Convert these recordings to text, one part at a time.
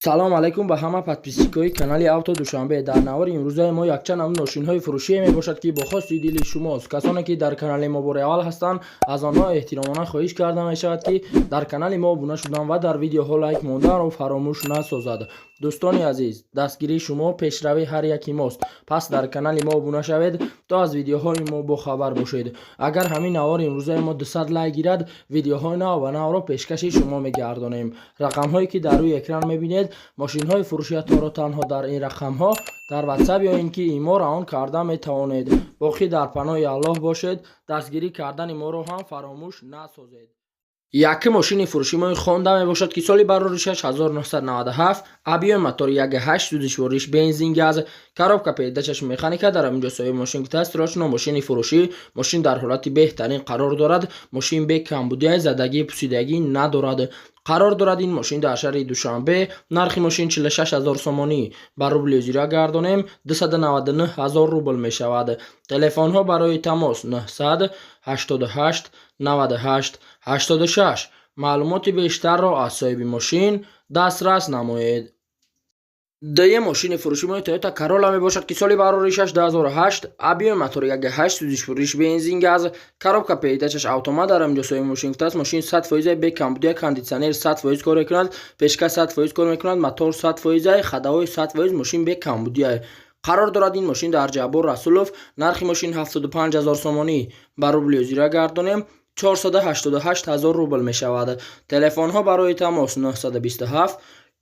Салом алайкум ба ҳама подписчикои канали Авто Душанбе. Дар навори имрӯзаи мо якчанд намуд мошинҳои фурӯшие мебошад, ки бо хости дили шумост. Касоне ки дар канали мо бори аввал ҳастанд, аз онҳо эҳтиромона хоҳиш карда мешавад, ки дар канали мо обуна шудан ва дар видеоҳо лайк монданро фаромӯш насозад. Дӯстони азиз, дастгирии шумо пешравии ҳар яки мост, пас дар канали мо обуна шавед, то аз видеоҳои мо бохабар бошед. Агар ҳамин навори имрӯзаи мо 200 лайк гирад, видеоҳои нав ба навро пешкаши шумо мегардонем. Рақамҳое ки дар рӯи экран мебинед, мошинҳои фурӯшиятонро танҳо дар ин рақамҳо дар Ватсап ё ин ки ИМО равон карда метавонед. Боқӣ дар паноҳи Аллоҳ бошед, дастгирӣ кардани моро ҳам фаромӯш насозед. Якум мошини фурӯши Хонда мебошад, ки соли бароришаш 1997, объёми мотори 1.8, сӯзишвориш бензин, газ, коробка передачаш механика. Дар инҷо соҳиби мошин гуфтааст: «Срочно мошини фурӯшӣ, мошин дар ҳолати беҳтарин қарор дорад, мошин бе камбудия, задагӣ, пусидагӣ надорад». Қарор дорад ин мошин дар шаҳри Душанбе. Нархи мошин 46 ҳазор сомонӣ, ба рубли озира гардонем, 299 ҳазор рубл мешавад. Телефонҳо барои тамос 988 98 86. Маълумоти бештарро аз соҳиби мошин дастрас намоед. Дуюм мошини фурӯши мо Toyota Corolla мебошад, ки соли бароришаш 2008, объёми мотори 1.8, сӯзишвориш бензин, газ, коробка передачаш автомат. Дар инҷо соҳиби мошин гуфтааст: «Мошин 100% бе камбудия, кондитсионер 100% кор мекунад, печка 100% кор мекунад, мотор 100%, ходовой 100%, мошин бе камбудия». Қарор дорад ин мошин дар Ҷаббор Расулов. Нархи мошин 75 ҳазор сомонӣ, ба рубли озира гардонем, 488 ҳазор рубл мешавад. Телефонҳо барои тамос 927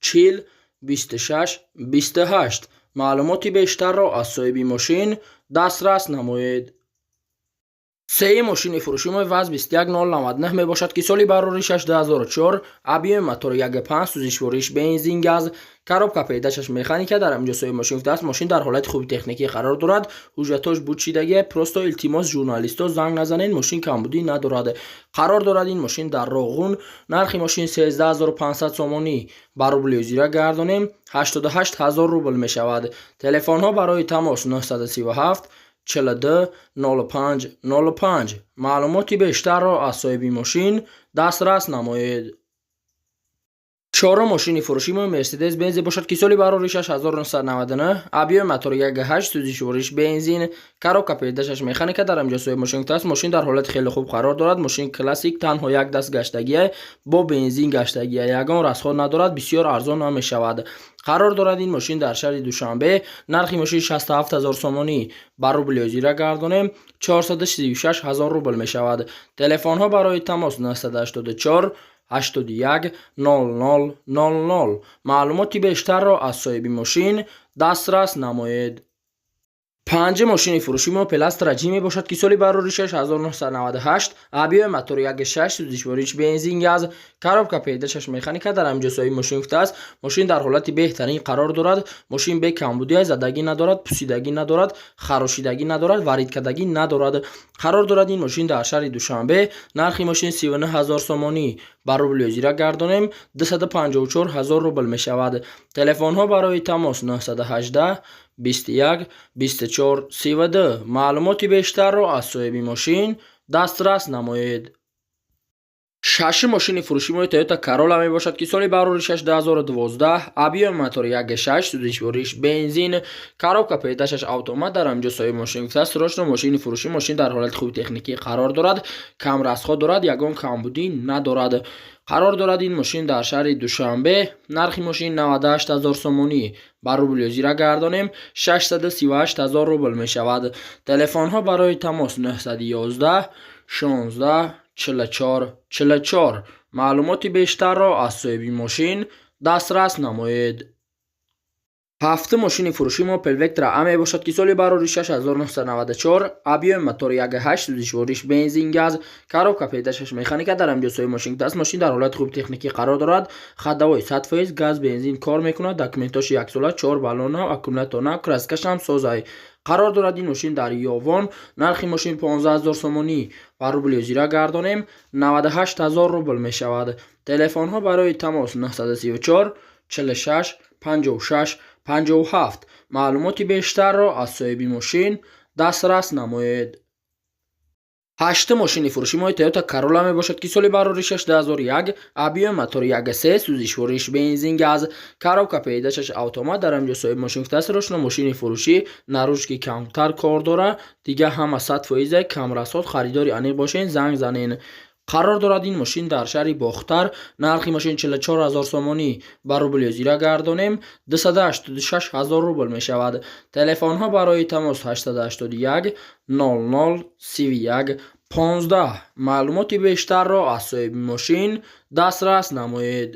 40 26 28. Маълумоти бештарро аз соҳиби мошин дастрас намоед. Сеюм мошини фурӯши мо ВАЗ 21099 мебошад, ки соли бароришаш 2004, объёми мотори 1.5, сӯзишвориш бензин, газ, коробка передачаш механика. Дар инҷо соҳиби мошин гуфтааст: «Мошин дар ҳолати хуби техникӣ қарор дорад, ҳуҷҷатҳош бучидагия, просто илтимос, журналистҳо занг назанед, мошин камбудӣ надорад». Қарор дорад ин мошин дар Роғун. Нархи мошин 13 500 сомонӣ, ба рубли озира гардонем, 88 ҳазор рубл мешавад. Телефонҳо барои тамос 937 42 05 05. Маълумоти бештарро аз соҳиби мошин дастрас намоед. Чорум мошини фурӯши мо Мерседес Бенз бошад, ки соли бароришаш 1999, объёми мотори 1.8, сӯзишвориш бензин, коробка передачаш механика. Дар инҷо соҳиби мошин гуфтааст: «Мошин дар ҳолати хеле хуб қарор дорад, мошин классик, танҳо як даст гаштагия, бо бензин гаштагия, ягон расход надорад, бисёр арзон ҳам мешавад». Қарор дорад ин мошин дар шаҳри Душанбе. Нархи мошин 67 ҳазор сомонӣ, ба рубли озира гардонем, 436 ҳазор рубл мешавад. Телефонҳо барои тамос 984 81 00 00. Маълумоти бештарро аз соҳиби мошин дастрас намоед. Панҷум мошини фурӯши мо Опел Астра Ҷи мебошад, ки соли бароришаш 1998, объёми мотори 1.6, сӯзишвориш бензин, газ, коробка передачаш механика. Дар ҳаминҷо соҳиби мошин гуфтааст: «Мошин дар ҳолати беҳтарин қарор дорад, мошин бе камбудия, задагӣ надорад, пусидагӣ надорад, харошидагӣ надорад, варидкардагӣ надорад». Қарор дорад ин мошин дар шаҳри Душанбе. Нархи мошин 39 ҳазор сомонӣ, ба рубли озира гардонем, 254 ҳазор рубл мешавад. Телефонҳо барои тамос 918 21 24 32. Маълумоти бештарро аз соҳиби мошин дастрас намоед. Шашум мошини фурӯши мо Toyota Corolla мебошад, ки соли бароришаш 2012, объёми мотори 1.6, сӯзишвориш бензин, коробка передачаш автомат. Дар ҳаминҷо соҳиби мошин гуфтааст: «Срочно мошини фурӯшӣ, мошин дар ҳолати хуби техникӣ қарор дорад, кам расход дорад, ягон камбудӣ надорад». Қарор дорад ин мошин дар шаҳри Душанбе. Нархи мошин 98 ҳазор сомонӣ, ба рубли озира гардонем, 638 ҳазор рубл мешавад. Телефонҳо барои тамос 911 16 44 44. Маълумоти бештарро аз соҳиби мошин дастрас намоед. Ҳафтум мошини фурӯши мо Opel Vectra A мебошад, ки соли бароришаш 1994, объёми мотори 1.8, сӯзишвориш бензин, газ, коробка передачаш механика. Дар ҳаминҷо соҳиби мошин гуфтааст: «Мошин дар ҳолати хуби техникӣ қарор дорад, ходовой 100%, газ, бензин кор мекунад, документҳош яксола, чор баллон нав, аккумулятор нав, краскашам созай». Қарор дорад ин мошин дар Ёвон. Нархи мошин 15 ҳазор сомонӣ, ба рубли озира гардонем, 98 ҳазор рубл мешавад. Телефонҳо барои тамос 934 46 56 57. Маълумоти бештарро аз соҳиби мошин дастрас намоед. Ҳаштум мошини фурӯши мои Toyota Corolla мебошад, ки соли барори 2001, объёми мотори 1.3, сӯзишвориш бензин, газ, коробка передачаш автомат. Дар ҳаминҷо соҳиби мошин гуфтааст: срочно мошини фурӯшӣ, наружки камтар кор дора, дига ҳама 100%, камрасод, харидори аниқ бошен, занг занен. Қарор дорад ин мошин дар шаҳри Бохтар. Нархи мошин 44 ҳазор сомонӣ, ба рубли ҳозира гардонем, 286 ҳазор рубл мешавад. Телефонҳо барои тамос 881 00 31 15. Маълумоти бештарро аз соҳиби мошин дастрас намоед.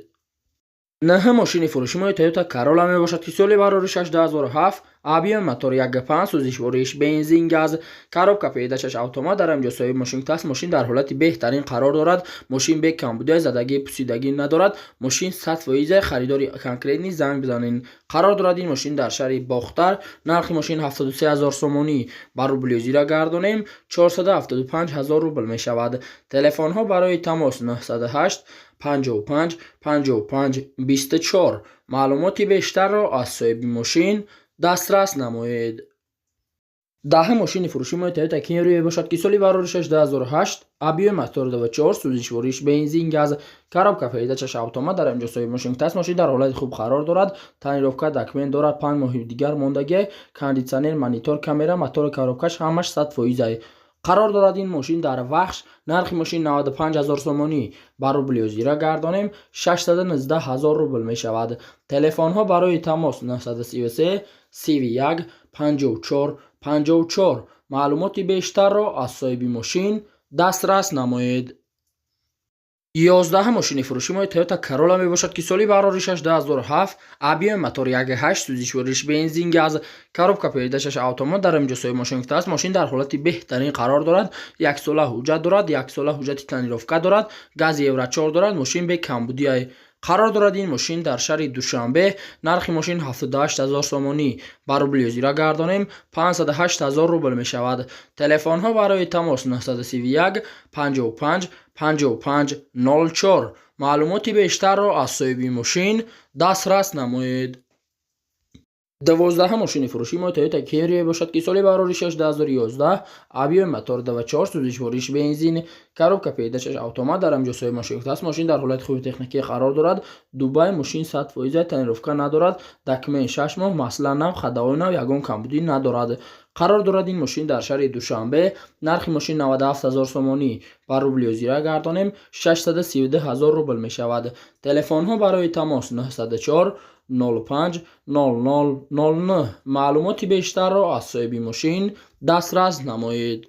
Нӯҳум мошини фурӯши мои Toyota Corolla мебошад, ки соли барори 2007, объёми мотор 1.5, сӯзишвориш бензин, газ, коробка передачаш автомат. Дар ҳаминҷо соҳиби мошин гуфтааст: мошин дар ҳолати беҳтарин қарор дорад, мошин бе камбудия, задагӣ, пусидагӣ надорад, мошин 100%, харидори конкретный занг бизанед. Қарор дорад ин мошин дар шаҳри Бохтар. Нархи мошин 73 ҳазор сомонӣ, ба рубли ҳозира гардонем, 475 ҳазор рубл мешавад. Телефонҳо барои тамос 908 55 55 24. Маълумоти бештарро аз соҳиби мошин дастрас намоед. Даҳум мошини фурӯши мои Toyota Camry мебошад, ки соли барори 2008, объёми мотор 2.4, сӯзишвориш бензин, газ, коробка передачаш автомат. Дар ҳаминҷо соҳиби мошин гуфтааст: мошин дар ҳолати хуб қарор дорад, тонировка, документ дорад, 5 моҳи дигар мондагӣ, кондитсионер, монитор, камера, мотори, коробкаш ҳамаш 100%. Қарор дорад ин мошин дар Вахш. Нархи мошин 95 ҳазор сомонӣ, ба рубли ҳозира гардонем, 619 ҳазор рубл мешавад. Телефонҳо барои тамос 933 31 54 54. Маълумоти бештарро аз соҳиби мошин дастрас намоед. 11-ум мошини фурӯши мои Toyota Corolla мебошад, ки соли барори 2007, объёми мотор 1.8, сӯзишвориш бензин, газ, коробка передачаш автомат. Дар ҳаминҷо соҳиби мошин гуфтааст: мошин дар ҳолати беҳтарин қарор дорад, яксола ҳуҷҷат дорад, яксола ҳуҷҷати тонировка дорад, гази Евро 4 дорад, мошин бе камбудия. Қарор дорад ин мошин дар шаҳри Душанбе. Нархи мошин 78 ҳазор сомонӣ, ба рубли ҳозира гардонем, 508 ҳазор рубл мешавад. Телефонҳо барои тамос 931 55 55 04. Маълумоти бештарро аз соҳиби мошин дастрас намоед. 12-ум мошини фурӯши мо Toyota Camry мебошад, ки соли барори 2011, объёми мотор 2.4, сӯзишвориш бензин, коробка передачаш автомат. Дар ҳаминҷо соҳиби мошин гуфтааст: мошин дар ҳолати хуби техникӣ қарор дорад, Дубай, мошин 100%, тонировка надорад, документ 6 моҳ, масла нав, ходовой нав, ягон камбудӣ надорад. Қарор дорад ин мошин дар шаҳри Душанбе. Нархи мошин 97 ҳазор сомонӣ, ба рубли ҳозира гардонем, 632 ҳазор рубл мешавад. Телефонҳо барои тамос 904 05 00 09. Маълумоти бештарро аз соҳиби мошин дастрас намоед.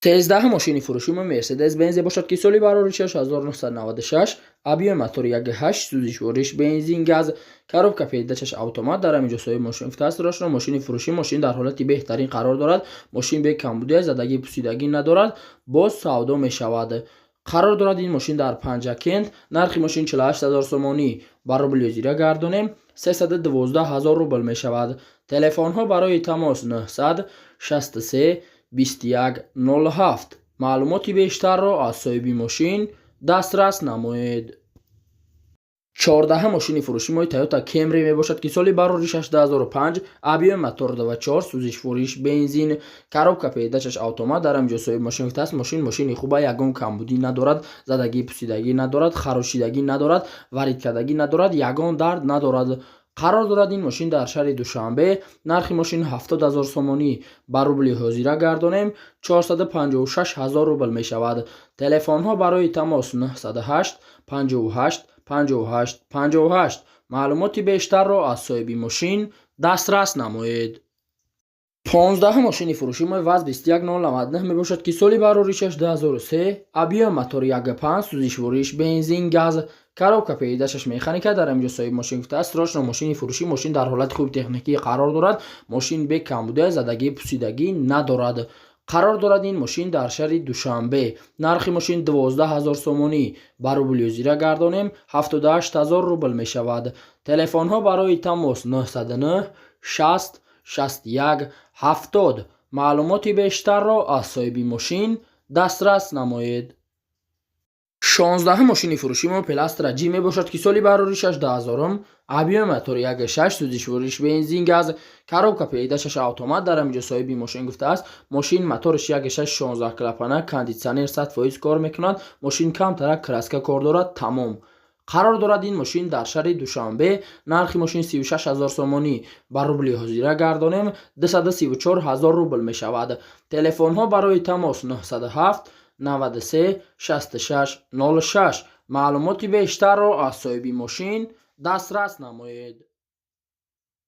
13-ум мошини фурӯши мо Мерседес Бенз бошад, ки соли барори 1996, объёми мотори 1.8, сӯзишвориш бензин, газ, коробка передачаш автомат. Дар ҳаминҷо соҳиби мошин гуфтааст: срочно мошини фурӯшӣ, мошин дар ҳолати беҳтарин қарор дорад, мошин бе камбудия, задагӣ, пусидагӣ надорад, боз савдо мешавад. Қарор дорад ин мошин дар Панҷакент. Нархи мошин 48 ҳазор сомонӣ, ба рубли ҳозира гардонем, 312 ҳазор рубл мешавад. Телефонҳо барои тамос 963 21 07. Маълумоти бештарро аз соҳиби мошин дастрас намоед. 14-ум мошини фурӯши мои Toyota Camry мебошад, ки соли барори 2005, объёми мотор 2.4, сӯзишвориш бензин, коробка передачаш автомат. Дар ҳаминҷо соҳиби мошин гуфтааст: мошин мошини хуба, ягон камбудӣ надорад, задагӣ, пусидагӣ надорад, харошидагӣ надорад, варидкардагӣ надорад, ягон дард надорад. Қарор дорад ин мошин дар шаҳри Душанбе. Нархи мошин 70 ҳазор сомонӣ, ба рубли ҳозира гардонем, 456 ҳазор рубл мешавад. Телефонҳо барои тамос 908 58 58 58. Маълумоти бештарро аз соҳиби мошин дастрас намоед. 15-ум мошини фурӯши мои ВАЗ 21099 мебошад, ки соли барори 2003, объёми мотори 1.5, сӯзишвориш бензин, газ, коробка передачаш механика. Дар ҳаминҷо соҳиби мошин гуфтааст: срочно мошини фурӯшӣ, мошин дар ҳолати хуби техникӣ қарор дорад, мошин бе камбудия, задагӣ, пусидагӣ надорад. Қарор дорад ин мошин дар шаҳри Душанбе. Нархи мошин 12 ҳазор сомонӣ, ба рубли ҳозира гардонем, 78 ҳазор рубл мешавад. Телефонҳо барои тамос 909 60 61 70. Маълумоти бештарро аз соҳиби мошин дастрас намоед. 16-ум мошини фурӯши мо Опел Астра Ҷи мебошад, ки соли бароришаш 2000-ум, объёми мотори 1,6, сӯзишвориш бензин, газ, коробка передачаш автомат. Дар ҳаминҷо соҳиби мошин гуфтааст, мошин мотораш 1,6, 16 клапана, кондитсионер 100% кор мекунад, мошин камтарак краска кор дорад, тамом. Қарор дорад ин мошин дар шаҳри Душанбе. Нархи мошин 36 ҳазор сомонӣ, ба рубли ҳозира гардонем, 234 ҳазор рубл мешавад. Телефонҳо барои тамос: 907 93 66 06. Маълумоти бештарро аз соҳиби мошин дастрас намоед.